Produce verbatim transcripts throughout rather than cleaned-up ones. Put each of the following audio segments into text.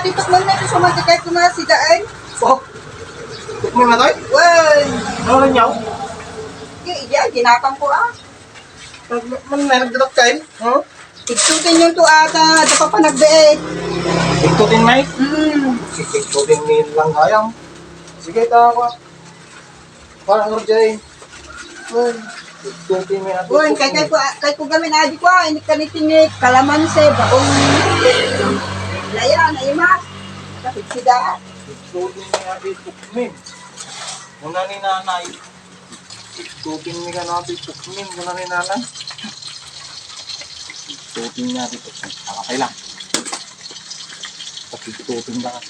Tiktok man na ito sa mga tikay ko na sida ay. Oh, tiktok mo na tayo? Wen. Ano lang yaw? Di, di, ginapang ko ah. Man na nagdadak kain? Huh? Tiktukin yung to ata, ada pa pa nagbiit. Tiktukin, Mike? Hmm. Si tiktukin ni lang kayang. Sige, tawa. Parang R J. Uy. Tuti may ati. Uy, kay, kay ko, kay ko gamin adi ko, ah, inik kanitingik, kalamansi, bakong laya, naimas. Kapit sida. Tuti may ati tukmin. Una ni nanay. Tuti may ka natin tukmin. Una ni nanay. Tuti may ati tukmin. Nakapay lang. Pagkikitutin lang.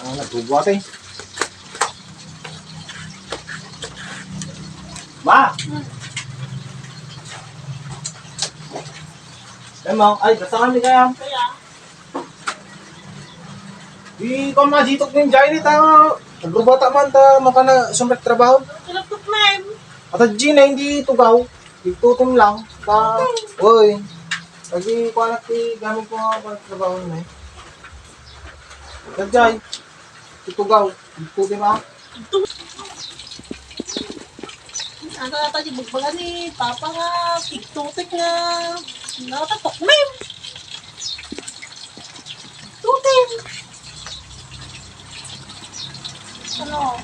Ah, nagbubuhat eh. Ma! Ay, ma, ay, basta kami kaya. Kaya? Di ko ma, ditok ni Jaini ta. Nagrubata man ta, makana sumrek trabaho. Pinagtukmem. At Gina, hindi tugaw. Tigtutom lang. Ta, oy. Lagi ko anak ti gamit ko nga pagtrabaho na eh. At Jai, tutugaw. Tigtutom ah. Ano ata di bagbaga ni Papa nga tigtutik nga natatok men. Tutin. Ano?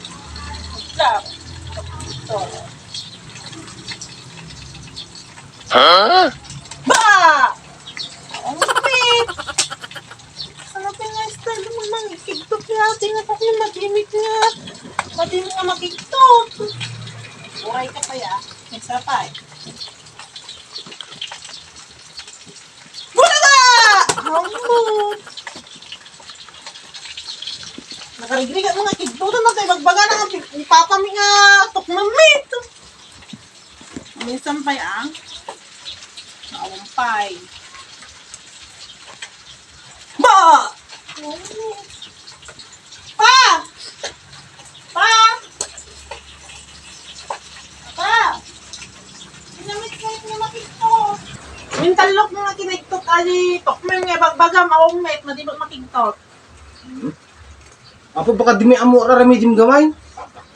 Ito. Ito. Huh? Ba! Ang lupit! Ano pa nga style mo mang ikigtot nga? Di nga kasi madimit nga. Madimit nga makigtot. Buhay ka pa ya. Nagsapay. Bulaga! Hambo! Nakarigrigat mo nga kigtot. Ano tayo magbaga na nga ni Papa mi nga tukmamit? Minsan pa'y ang naumpay. Ba! Pa! Pa! Pa! Kinamit-kamit nga makigtot. Mintalok nga kinigtot, ali, tukmem nga bagbaga, maumit, madibag makigtot. Hmm? Apo, baka di mi ammo ar-aramidim gamay.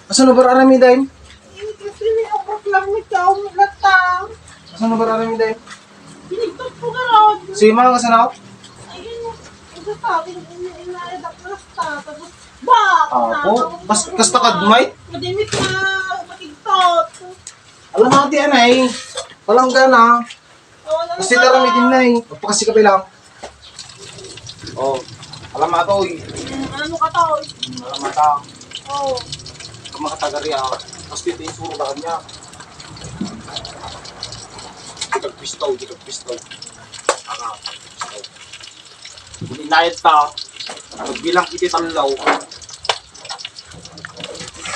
Asano ba ar-aramidem? Eh, kasi ni abot lang ni kaon lata. Asano ba ar-aramidem? Pinigtot ko garod. Sima nga sanaw? Ayun, ang sasabi ng inyo, inayadak na lasta. Tapos, ba? Apo, bas-, kasta kadmay? Madimit na makigtot. Alam mo, ati, anay. Palanggana. Oh, ano kasi ba? Tarang itin na eh. Magpakasi ka bilang. Oh, alam mo to eh. Mm, ano ka to? Mm, alam mo to. Oh. Ang mga taga-Ria, mas pito yung suro ba kanya? Di kagpistaw, di kagpistaw. Aka, kagpistaw. Inayat ta, bilang iti tallaw.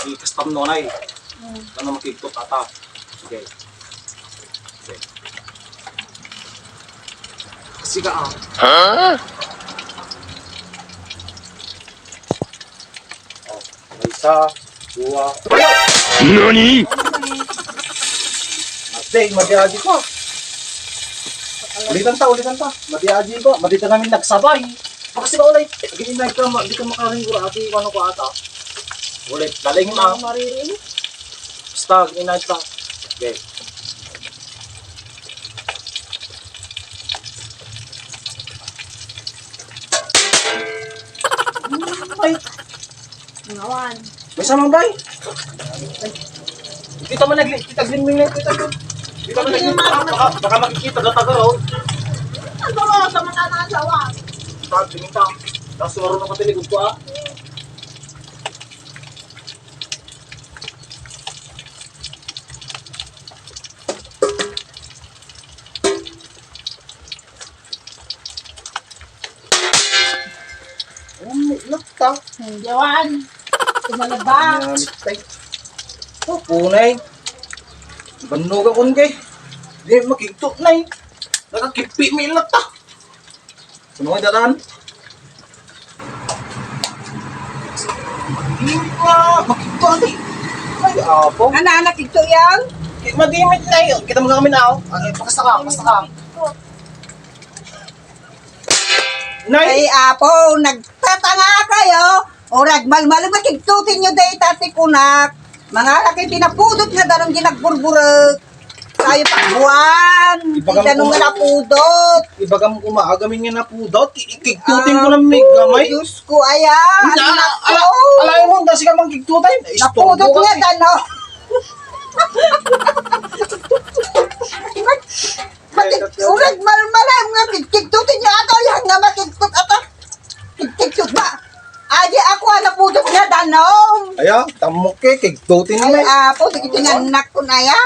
Ikas tamno na eh. Mm. Ano makigtot ata? Sige. Sige. Kasi ka ah. Huh? Oh, may isa, dua. Nani? Madi, madi adi ko. Ulitan ta, ulitan ta. Madi adi ko. Madi ta namin nagsabay. Makasi ka ulay. Agi-inay ka, ma-, di ka makaringgura. Ati, ano ko ata. Ulit, galing na. Maririnig. Basta, agi-inay ka. Okay. Ay. Ngawan. May samang bay. Kita man nagli-, kita glimling na kita. Kita man nagli-, baka, baka makikita na taga raw. Ano ba, sa mata na asawa? Sabi nito. Tapos marunong ka tinig ko ah. Ang itlog ta. Ang yawan. Tumalaba. Ang itlog. Oh, punay. Bannuga kun kay. Di makigto na eh. Nakakipi mi itlog ta. Sino nga datan? Di pa. Makigto na eh. Ay, apo. Ana, anak, igto yan? Di, madimit na eh. Kita mo kami na, oh. Ay, pakasta ka, pakasta ka. Nay! Ay, apo, nag- Tatanga kayo. O, ragmalmalim, makigtutin nyo dayta ti kunak. Mga laki, tinapudot nga danong ginagburburek. Kayo pagbuan. Ibagam Danong kuma- nga napudot. Ibagam kuma, agamin nga napudot. Ki-, kigtutin ko lang may gamay. Diyos ko, aya. Ala, Anak ala, ko. Ala, mo, dasi ka mang kigtutin. Napudot nga danong. Mati-, urag malmalam nga kigkigtutin niya ato, yan nga makigtut ato. Kigkigtut ba? Adi ako, anak, pudot nga danom. Aya, tamok ke, kigtutin Ay, ni. Apo, di kiti nga anak ko na ya.